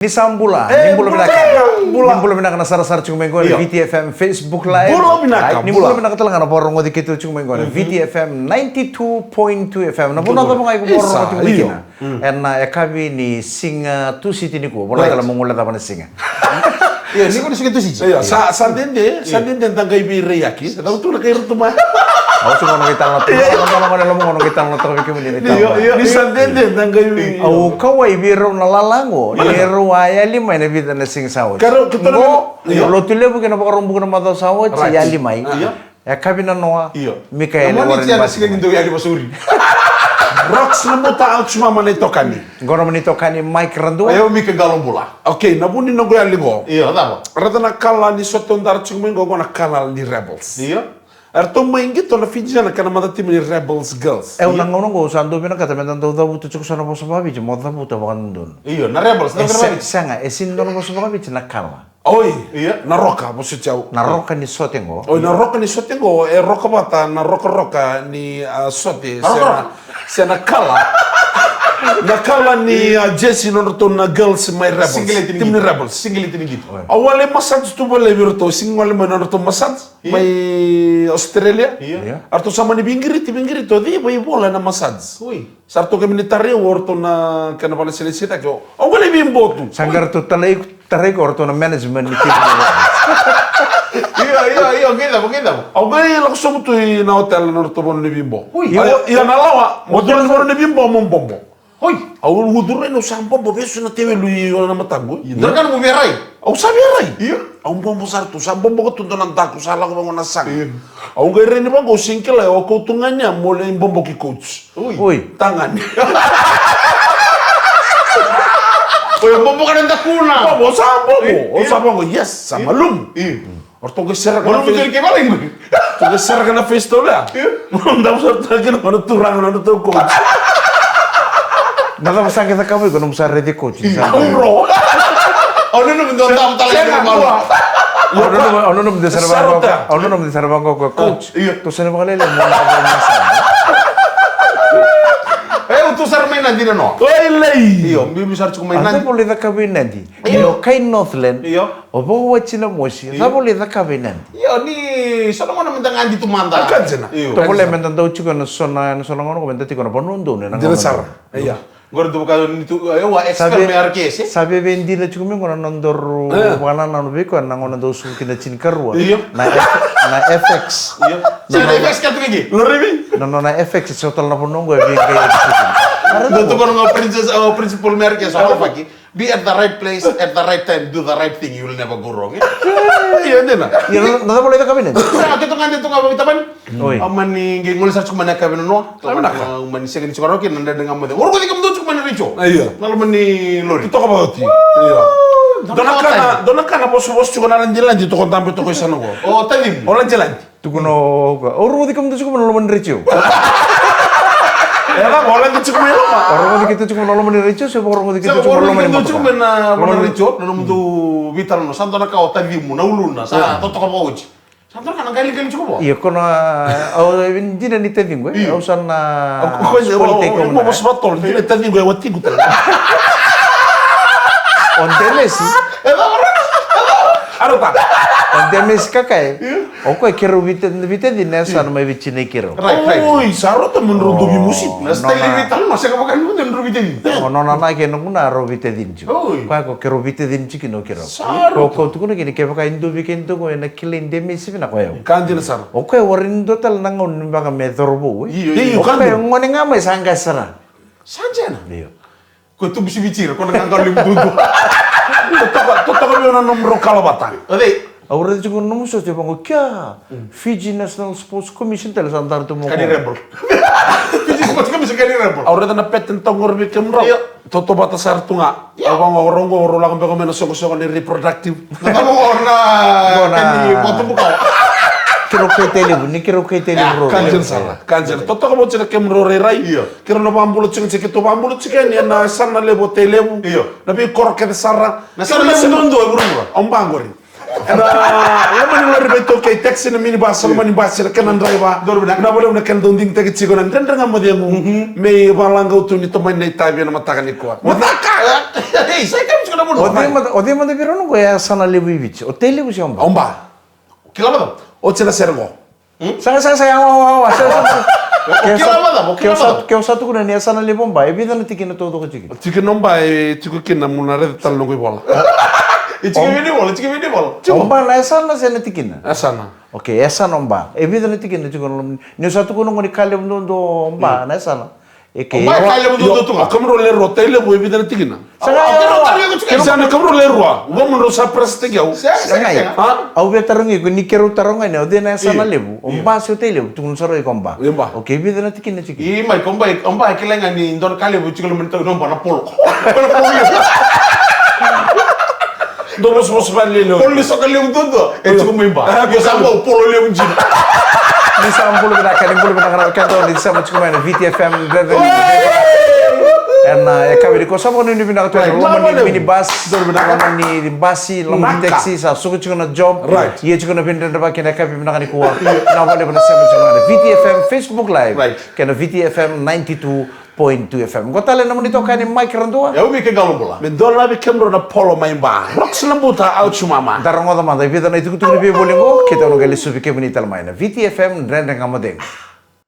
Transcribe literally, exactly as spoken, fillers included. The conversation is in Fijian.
Ni sa bula, ni bula vinaka. Bula. Ni bula vinaka na sarasara tiko mai qo na Viti F M Facebook Live. Bula vinaka, ni bula vinaka tale ga na vakarogoci keitou tiko mai qo na Viti F M ninety-two point two F M. Na vanua cava ga iko vakarogoci tiko mai kina. Ena yakavi ni siga Tusiti nikua, volai tale mo guilecava na siga. Io, ni ko ni siga Tusiti. Io, sa, sa dede, sa dede da qai veiraiyaki. Sa dau tu na kai rutu mai. Au sa gona qai talanoa tu. Au sa gona qai talanoa tu vei kemuni ni talanoa. Ni sa dede da qai vei. Au kauwai vei rau na lala qo. Ni rau a yali mai na vica na siga sa oti. Qo, Lotulevu kei na Vakaraubuka na macawa sa oti, yali mai. Yakavi na noa, Mikaele Warren Bassey. Rocks na buta, au tsu mama na itokani. Qo na mani itokani Mike Radua. Io, Mike Qalobula. Okay, na vu ni noqu yali qo. Io, cava? Raica na kala ni sote au dara tiko mai qo, qo na kala ni Rebels. Io. Eratou mai qito na Fijiana kei na mata timi ni Rebels Girls. Io. Ena gauna qo au sa dau vinakata meda dau cavuta tiko so na vosa vakaviti, mo cavuta vakadodonu. Io, na Rebels, na vosa vakaviti. Sega, e sega ni dua na vosa vakaviti na kala. Oi, na roka, vosoti au. Na roka ni sote qo. Oi, na roka ni sote qo, e roka vata na rokaroka ni, a, sote. Se na kala. Na kala ni, a, jersey nodratou na girls mai Rebels. Timi ni Rebels. Singlet ni qito. Au a lai massage tu vale vei iratou, sega ni gole mai nodratou massage. Mai Australia. Io. Aratou sa mani veiqiriti, veiqiriti, o cei vaivola ena massage. Oi. Sa ratou qai mani tarai au o ratou na kena vakalesilesi cake. Au qai lai veibo tu. Sa qai ratou tarai, tarai iko o ratou na management ni team. Io, io, io, qai cava, qai cava? Au qai lako sobu tu ina hotel na ratou vanua ni veibo. Ui. Io, io, na lawa, mo tu na vanua ni veibo mo bobo. Oi. Au ucuru ena, au sa bobo vesu na tevelu i ona mataqu. Io. Dua na ka na mo via rai. Au sa via rai. Io. Au bobo sara tu, sa bobo ka tu dua na daku, sa lako vaqo na saga. Io. Au qai rai ni vaqo, au sega ni kila, au kauta ga ni a mo lai bobo ki coach. Oi. Oi. Tagane. Oi, bobo ka na dakuna. Bobo, sa bobo. Io. Au sa vaqo, yes, sa malumu. Io. O ratou qai seraka na face. Malumu tiko i ke vale qo. Ratou qai seraka na face tolu ya. Io. Dau sa ratou kina, o na turaga na nodratou coach. Na cava sa qai cakava iko, nomu sa raici coach? Io. Au ro. Au nanuma dua dau tale na malu. Au nanuma, au nanuma dua sa na vaqo, au nanuma dua sa na vaqo ko coach. Io. Tou sa na vakalailai mo na vaqo. E, o tou sa ra mai Nadi na noa. Oi, lei. Io, bibi sa ra tiko mai Nadi. A cava o lai cakava i Nadi? Io. Io, kai Northland. Io. O vakawati na mosi, cava o lai cakava i Nadi? Io, ni so na gauna meda gadi tu mada. Ka dina. Io. Tovolea meda dau tiko ena so na, ena so na gauna qo meda tiko ena vanua donu, ena gauna donu. Dina sara. Io. Qori tu vaka ni tu, e, au a expert me R K S, e? Sa via, sa via dina tiko mai qo na nodaru vakanananu vei koya na gauna dau sucu kina tinikarua. Io. Na F-, na F X. Io. Sa na F X ka tu kei ke? Lori vi? Na, na, na F X, so tale na vanua qo e vei qai e tiko. Dau tukuna ga o princess, o principal me R K S, o Faki. Be at the right place at the right time, do the right thing, you will never go wrong. Io, dina. Io, na, na cava o lai cakava i Nadi? Sa, keitou gade tu ga vakatabani. Oi. Au mani qai gole sara tiko mai na yakavi na noa. Au mani, au mani sega ni tiko rawa kina, na dredre ga moce. Au rogoci kemudou tiko mai na retio. Io. Na loma ni lori. Toka vakaoti. Io. Dua na ka na, dua na ka na vosavosa tiko na ladiladi toka dabe toka i sana qo. O tacimu. O ladiladi. Tukuna o koya, au rogoci kemudou tiko mai na loma ni retio. E lako, o lako tiko mai loma. O rogoci keitou tiko mai na loma ni retio, se o rogoci keitou tiko mai na loma ni motoka? Sa rogoci keitou tiko mai na loma ni retio, na nomudou veitalanoa. Sa dua na ka o tacimu, na uluna, sa totoka vakaoti. Sa dua na ka na qaliqali tiko vua. Io, ko na, au, e dina ni taciqu, e. Io. Au sa na spoil take. Au sa na spoil take. Dina ni taciqu, e watiqu tale. O Demesi. E cava, e cava? Arata. O Demesi Kakai. Io. O koya keirau vita, vitacini, e sa na mai vitinai keirau. Right, right. Oi, sa rauta me drau dau veimusuki. Na style ni veitalanoa, sega vaka ni drau vitacini. O nona na kei noqu na rau vitacini tiko. Oi. Koya ko keirau vitacini tiko kina o keirau. Sa rauta. Ko, ko tukuna kina kevaka e dua vei kemudou ena kilai Demesi vinaka o yau. Ka dina sara. O koya warai ni dua tale na gauna ni baka me cauravou, e. Io, io. O koya gone ga mai sa qai sara. Sa dina. Io. Ko tubu siviti ira, ko na qaqalo levu duadua. Totoka, totoka vei au na nomudrau kala vata. O cei? Au raica tiko na nomu sote, vaqo, kea, Fiji National Sports Commission tale sa dara tu mo. Ka ni rebel. Fiji Sports Commission ka ni rebel. Au raica na pattern tau qori vei kemudrau. Io. Tautauvata sara tu ga. Io. Au vaqo, au rau qo, au rau lako beka mai na soqosoqo ni reproductive. Na cava qo na, qo na ka ni vatubuka. Keirau kaitalevu, ni keirau kaitalevu rau. Ka dina sara, ka dina. Totoka vauci na kemudrau rairai. Io. Keirau na vakabula tiko, se keitou vakabula tiko yani ena yasana levu o Tailevu. Io. Na veikoro kece sara. Na yasana levu duadua e vuravura. Au ba qori. Na loma ni lori veitaukei, taxi, na minibus, loma ni basi, na kena draiva. Donu vinaka. Na vale na kena dau digitaki tiko na Dredre Ga Mo Cegu. Me i valagau tu ni tomani na itavi ena mataka nikua. Mataka. Ei, sai kemu tiko na vuna. O cei mada, o cei mada vei rau na qo e yasana levu i Viti? O Tailevu se o Ba? O Ba. Kila mada. O tina sere qo. Saka, saka, saka, awa, awa, awa, saka, saka. Kila mada, kila mada. Ke o sa tukuna ni yasana levu o Ba, e vica na tikina taucoko tiko? Tikina o Ba e tiko kina, mo na raica tale noqu ivola. E tiko vei ni vola, e tiko vei ni vola. O Ba na yasana se na tikina? Yasana. Okay, yasana o Ba. E vica na tikina tiko na loma ni, ni o sa tukuna qo ni ka levu duadua o Ba na yasana. E ke. O Ba e ka levu duadua tu ga. O kemudrau lewe rua, Tailevu e vica na tikina? Saka, o kemudrau lewe rua. Au via tarogi iko ni keirau taroga ni o cei na yasana levu, o Ba se o Tailevu, tukuna sara iko o Ba. Okay, e vica na tikina tiko? I mai ko Ba, o Ba e kilai ga ni dua na ka levu tiko loma ni tau, o Ba na polo. Dua vosavosa vale levu. Polo ni soka levu duadua e tiko mai Ba. Io, sa Ba, polo levu dina. Ni sa bula vinaka, ni bula vinaka na wekada ni sema tiko mai na Viti F M. Ena yakavi nikua sa vakanuinui vinaka tu ena loma ni minibus, loma ni basi, loma ni taxi, sa suka tiko na job. Ia tiko na veidredrevaki ena yakavi vinaka nikua. Na vale na sema tiko mai na Viti F M Facebook Live kei na Viti F M ninety-two point two F M. Qo tale na nomuni itokani Mike Radua. Au Mike Galobula. Me dolavi kemudrau na polo mai Ba. Rocks na buta, au Chumama. Da rogoca mada e vica na itukutuku ni veivoli qo, keitou na qai lesuvi kemuni tale mai na Viti F M, Dredre Ga Mo Cegu.